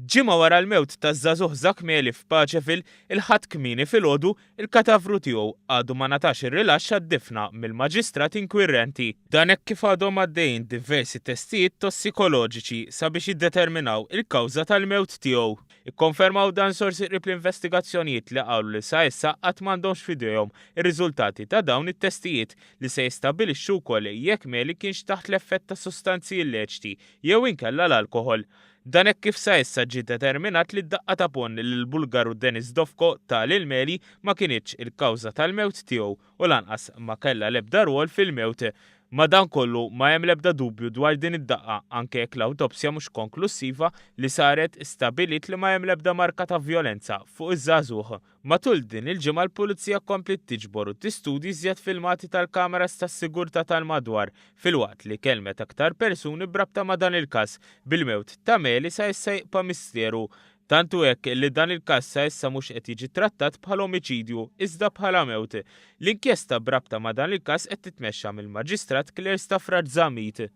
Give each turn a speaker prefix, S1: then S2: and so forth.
S1: Ġimgħa wara l-mewt taż-żagħżugħ Zach Meli f'Paceville, il-Ħadd kmieni filgħodu, il-katavru tiegħu għadu ma ngħatax ir-rilaxx għad-difna mill-Maġistrat inkwirenti. Dan hekk kif għadhom għaddejjin diversi testijiet tossikoloġiċi sabiex jiddeterminaw il-kawża tal-mewt tiegħu. Ikkonfermaw dan sorsi qrib l-investigazzjonijiet li qalu li sa issa għad m'għandhomx f'idejhom ir-riżultati ta' dawn it-testijiet li se jistabbilixxu wkoll jekk Meli kienx taħt l-effett ta' sustanzi illeċti jew inkella l-alkoħol. Dan hekk kif sa issa ġie determinat li d-daqqa ta' ponn li l-Bulgaru Denis Dovko ta lil Meli ma kinitx il-kawża tal-mewt tiegħu u lanqas ma kellha l-ebda rwol fil-mewt. Madankollu, ma hemm l-ebda dubju dwar din id-daqqa anke jekk l-awtopsja mhux konklussiva li saret stabbiliet li ma hemm l-ebda marka ta' vjolenza fuq iż-żagħżugħ. Matul din il-ġimgħa l-Pulizija kompliet tiġbor u tistudji iżjed filmati tal-kameras tas-sigurtà tal-madwar filwaqt li kellmet aktar persuni b'rabta ma' dan il-każ, bil-mewt ta' Meli sa issa jibqa' misteru. Tant hu hekk li dan il-każ sa issa mhux qed jiġi trattat bħala omiċidju iżda bħala mewt. L-inkjesta b'rabta ma' dan il-każ qed titmexxa mill-Maġistrat Claire Stafrace Zammit.